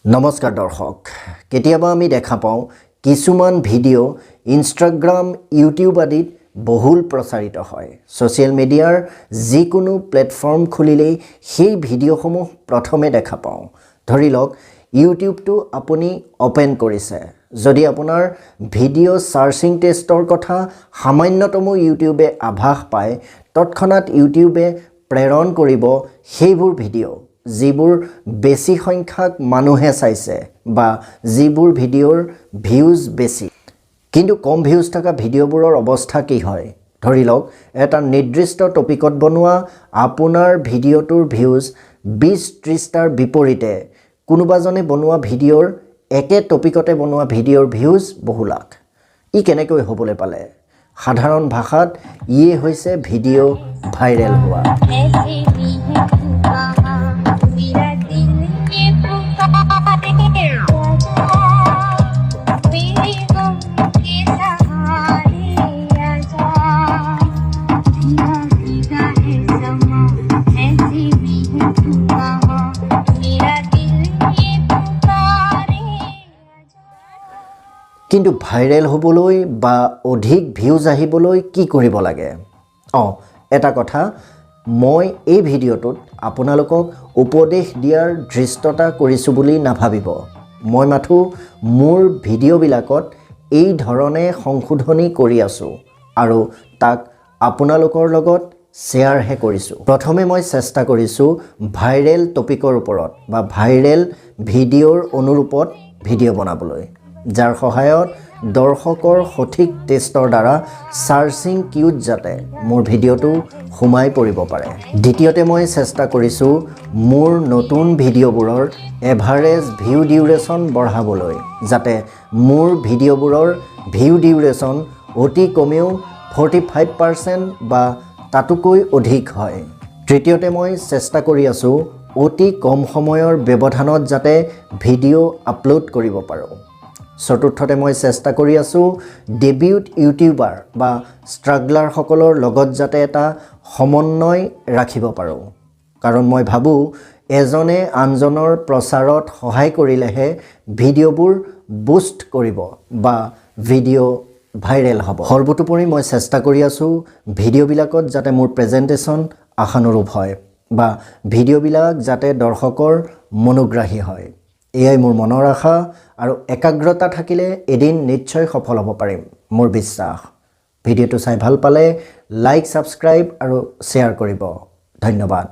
নমস্কাৰ দৰ্শক। কেতিয়াবা আমি দেখা পাওঁ, কিছুমান ভিডিঅ' ইনষ্টাগ্ৰাম, ইউটিউব আদিত বহুল প্ৰচাৰিত হয়। ছ'চিয়েল মিডিয়াৰ যিকোনো প্লেটফৰ্ম খুলিলেই সেই ভিডিঅ'সমূহ প্ৰথমে দেখা পাওঁ। ধৰি লওক, ইউটিউবটো আপুনি অ'পেন কৰিছে। যদি আপোনাৰ ভিডিঅ' চাৰ্চিং টেষ্টৰ কথা সামান্যতমো ইউটিউবে আভাস পায়, তৎক্ষণাত ইউটিউবে প্ৰেৰণ কৰিব সেইবোৰ ভিডিঅ' যিবোৰ বেছি সংখ্যক মানুহে চাইছে বা যিবোৰ ভিডিঅ'ৰ ভিউজ বেছি। কিন্তু কম ভিউজ থকা ভিডিঅ'বোৰৰ অৱস্থা কি হয়? ধৰি লওক, এটা নিৰ্দিষ্ট টপিকত বনোৱা আপোনাৰ ভিডিঅ'টোৰ ভিউজ 20-30টাৰ বিপৰীতে কোনোবাজনে বনোৱা ভিডিঅ'ৰ, একে টপিকতে বনোৱা ভিডিঅ'ৰ ভিউজ বহু লাখ। ই কেনেকৈ হ'বলৈ পালে? সাধাৰণ ভাষাত ইয়ে হৈছে ভিডিঅ' ভাইৰেল হোৱা। ऐसे भी है तू कहाँ, मेरा दिल ये पुकारे, आजा, मेरे गम के सहारे आजा। भीगा भीगा है समा, ऐसे भी है तू कहाँ, मेरा दिल ये पुकारे, आजा। কিন্তু ভাইৰেল হ'বলৈ বা অধিক ভিউজ আহিবলৈ কি কৰিব লাগে? এটা কথা, মই এই ভিডিঅ'টোত আপোনালোকক উপদেশ দিয়াৰ ধৃষ্টতা কৰিছোঁ বুলি নাভাবিব। মই মাথোঁ মোৰ ভিডিঅ'বিলাকত এই ধৰণে সংশোধনী কৰি আছোঁ আৰু তাক আপোনালোকৰ লগত শ্বেয়াৰহে কৰিছোঁ। প্ৰথমে মই চেষ্টা কৰিছোঁ ভাইৰেল টপিকৰ ওপৰত বা ভাইৰেল ভিডিঅ'ৰ অনুৰূপত ভিডিঅ' বনাবলৈ, যাৰ সহায়ত দৰ্শকৰ সঠিক টেষ্টৰ দ্বাৰা চাৰ্চিং কিউত যাতে মোৰ ভিডিঅ'টো সোমাই পৰিব পাৰে। দ্বিতীয়তে, মই চেষ্টা কৰিছোঁ মোৰ নতুন ভিডিঅ'বোৰৰ এভাৰেজ ভিউ ডিউৰেশ্যন বঢ়াবলৈ, যাতে মোৰ ভিডিঅ'বোৰৰ ভিউ ডিউৰেশ্যন অতি কমেও 45% বা তাতোকৈ অধিক হয়। তৃতীয়তে, মই চেষ্টা কৰি আছোঁ অতি কম সময়ৰ ব্যৱধানত যাতে ভিডিঅ' আপলোড কৰিব পাৰোঁ। চতুৰ্থতে, মই চেষ্টা কৰি আছোঁ ডেবিউট ইউটিউবাৰ বা ষ্ট্ৰাগলাৰসকলৰ লগত যাতে এটা সমন্বয় ৰাখিব পাৰোঁ, কাৰণ মই ভাবোঁ এজনে আনজনৰ প্ৰচাৰত সহায় কৰিলেহে ভিডিঅ'বোৰ বুষ্ট কৰিব বা ভিডিঅ' ভাইৰেল হ'ব। সৰ্বোপৰি, মই চেষ্টা কৰি আছোঁ ভিডিঅ'বিলাকত যাতে মোৰ প্ৰেজেণ্টেশ্যন আশানুৰূপ হয় বা ভিডিঅ'বিলাক যাতে দৰ্শকৰ মনোগ্ৰাহী হয়। এয়াই মোৰ মনৰ আশা আৰু একাগ্ৰতা থাকিলে এদিন নিশ্চয় সফল হ'ব পাৰিম, মোৰ বিশ্বাস। ভিডিঅ'টো চাই ভাল পালে লাইক, ছাবস্ক্ৰাইব আৰু শ্বেয়াৰ কৰিব। ধন্যবাদ।